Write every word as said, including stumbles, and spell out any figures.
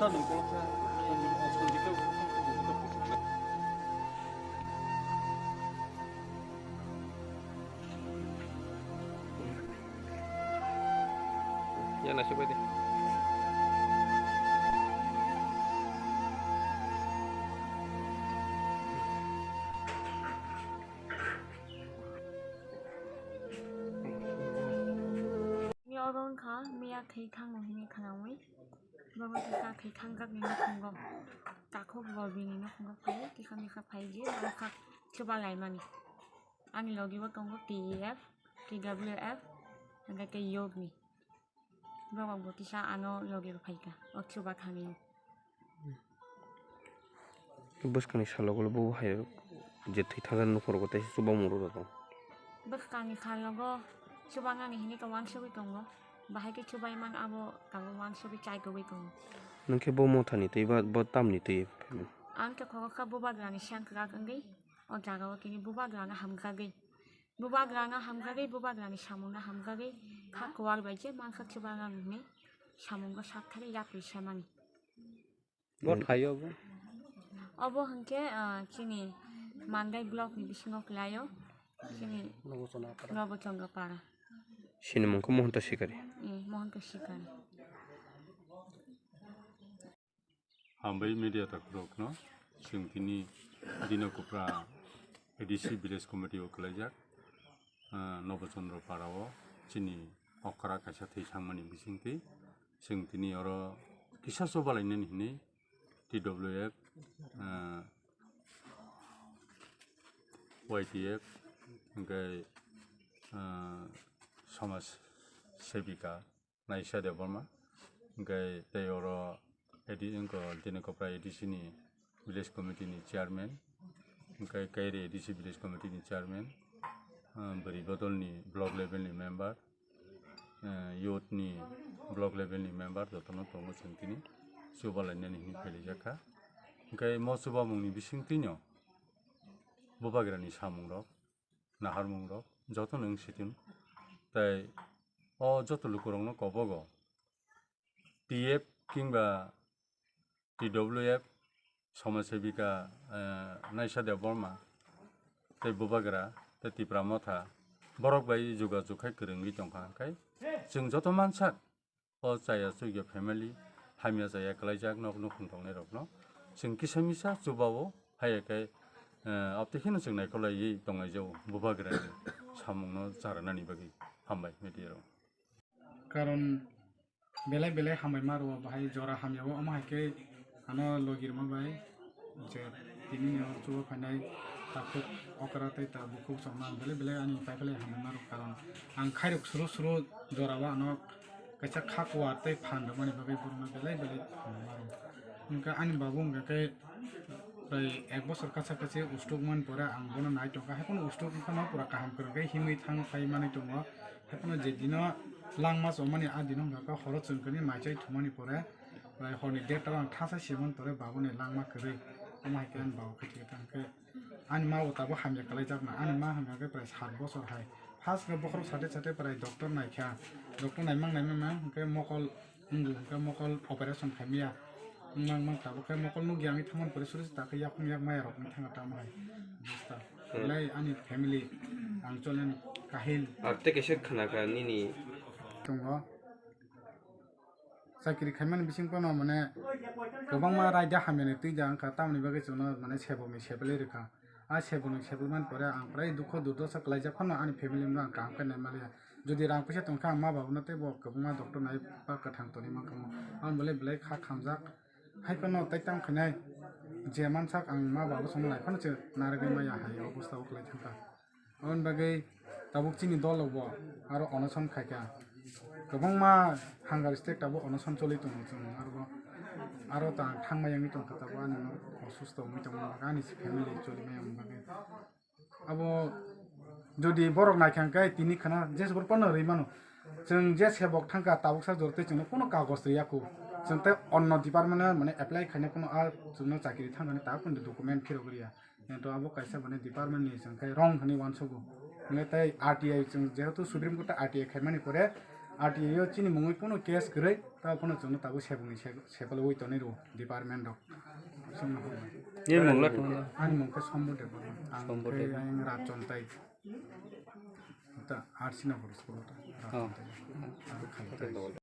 Ya, nasib baik deh. Ni oro wngkha miya thwi thangno hwnwi khwnawi. Bobo kisa thwi thangjak ni nukhungo. Takhuk bo bini nukhungo phai, kisa misa phai je, borok kha chuba laimani. Ani logi bo tongo T E F, T W F, hwnkhe tei yog ni. Borok bo kisa ano logi rw phaikha, o chuba thangwi. Bwskangni salogo bo hai je thwi thangjaknai nukhungo tei chuba mung rw tong. Bwskangni salogo chubanani hwnwi tong uansugwi tongo. Bahai khe chubai man abo tabuk uansugwi chai kwbwi tongo. Nwng khe bo mothani twi ba bo tamni twi? Ang khe khoroksa bubagrani sengkrak wngwi o jagao tini bubagrano hamjagwi. Bubagrano hamjagwi, bubagrani samungno hamjagwi kha kuwar bai je mangsa chubanani hwnwi samungo sak thari yapri semani. Bo thaio bo? Obo hwnkhe, ah, chini Mangai block ni bisingo kwlaio, chini Nobo Chandra Para. Chini mung khe Mohanta Sikari. Eh, Mohanta Sikari. Hambai media takhurokno, chwng tini Dino Kupra A D C Village Committee o kwlaijak, ah, Nobo Chandra Para o chini okra kaisa thwi thangmani bisingtwi. Chwng tini oro kisa chubalainani hwnwi T W F, ah, Y T F, hwnkhe, ah, Samaj Sevika Naisha Debbarma, hwnkhe tei oro A D C, wngkha Dini Kopra A D C ni Village Committee ni Chairman, hwnkhe Kairi A D C Village Committee ni Chairman, ah, Bwrwi Bodol ni Block Level ni Member, eh, youth ni block level ni member jotono tongo chwng tini chubalainani hwnwi phailaijak kha. Hwnkhe mo chubamungni bisingtwino bubagrani samungrok, naharmungrok jotono wng situng. Tei o joto lukurokno kobogo T F kingba T W F, Samaj Sevika, eh, Naisha Debbarma, tei Bubagra, tei Tipra Motha, borok bai jogajog khai kwrwngwi tongkha, hwnkhe chwng joto mansak o chaya chugya family, hamya chaya kwlaijak nok nukhung tongnairokno chwng kisa misa chubao, haiya khe, eh, abtwi kheno chwng naikolaiwi tonglaijao Bubagrani samungno charanani bagwi. Hambai media rok. Karon belai belai hambai ma rwo, bahai jora hamya o, omo hai khe ano logi rwma bai je tini ni o chuba phainai takhuk okra tei ta bukhuk chwngno ang belai belai ani pai belai hambai ma rwo, karon ang khairok suru suru jora o ano kaisa kha kuwar tei phan rwmani bagwi borokno belai belai hambai ma rwo. Hwnkhe ani babu hwnkha khe prai ek bosor kacha kachi ustuk man pore ang bono nai tongkha, haiphano ustuk wngkhano pura kaham kwrwng khe himwi thang phai manwi tongo. Haiphano je dino langma chomani, a dino hwnkha khe horo chwngkani mai chai thumani pore, prai horni derta o ang thasa simon pore baboni langma kwrwi. Omo hai khe ani baba khe thik tang khe ani ma bo tabuk hamya kwlaijakna. Ani ma hwnkha khe prai sat bosor hai. First khe bokhorok sate sate prai doctor naikha. Doctor naimang naimang hwnkhe mokol Wngwi hwnkhe mokol operation khaimaya. Wngmang mang tabuk khe mokol nukya wngwi thangmani pore suri se takhe yakung yak maya rok wngwi thangkha tamo hai. Busta. Hmm. Belai ani family ang cholen kahil. Ar tei kaisa khna kha nini. Tongo. Chakri khaimani bising phano mane kwbangma raida hamyani twi ja wngkha, tamoni bagwi chwngno mane sebokni sebelwi rwkha. A sebokni sebelmani pore ang prai dukho durdosa kwlaijak phano ani family no ang kaham khe naimaliya. Jodi rang puisa tongkha ang ma babuno tei bo kwbangma doctor nai ba kwthang tonwi mankha mo. Ang belai belai kha khamjak. Hai phano tei tang khainai je mansak ang ma babu songno nai phano se narwgwi maya hai obosta o kwlai thangkha. Aboni bagwi tabuk chini dolo bo aro onoson khaikha. Kwbangma hunger strike tabuk onoson choli tongo chwng aro bo, aro ta thangmaya wngwi tongkha tabuk ani norok osusto wngwi tongmani bagwi ani family choli maya wngmani bagwi. Abo jodi borok naikha hwnkhe tini khna jesa borok phano rwi mano. Chwng je sebok thangkha tabuksa jora tei chwngno kuno kagoj rwya kho. Chwng tei onno department-o mane apply khaina kuno a chwngno chakri thangkani ta kuno document phirok rwya. Hwnkhe abo kaisa mane department ni chwng khe wrong hwnwi uansugo. Hwnkhe tei R T I chwng jehetu Supreme Court o R T I khaimani pore R T I o chini mungwi kuno case kwrwi, ta kuno chwngno tabuk sebungni se-, sepalwi tonwi rwo department rok. Chwngno hambai. Ni mung le thung na? Ani mung khe Sombor Debbarma. Ang Sombor khe Debbarma. Ang Rajchontai. Ta R C Nagar school ta. Oh. Rajchontai. Aro Khaliktai.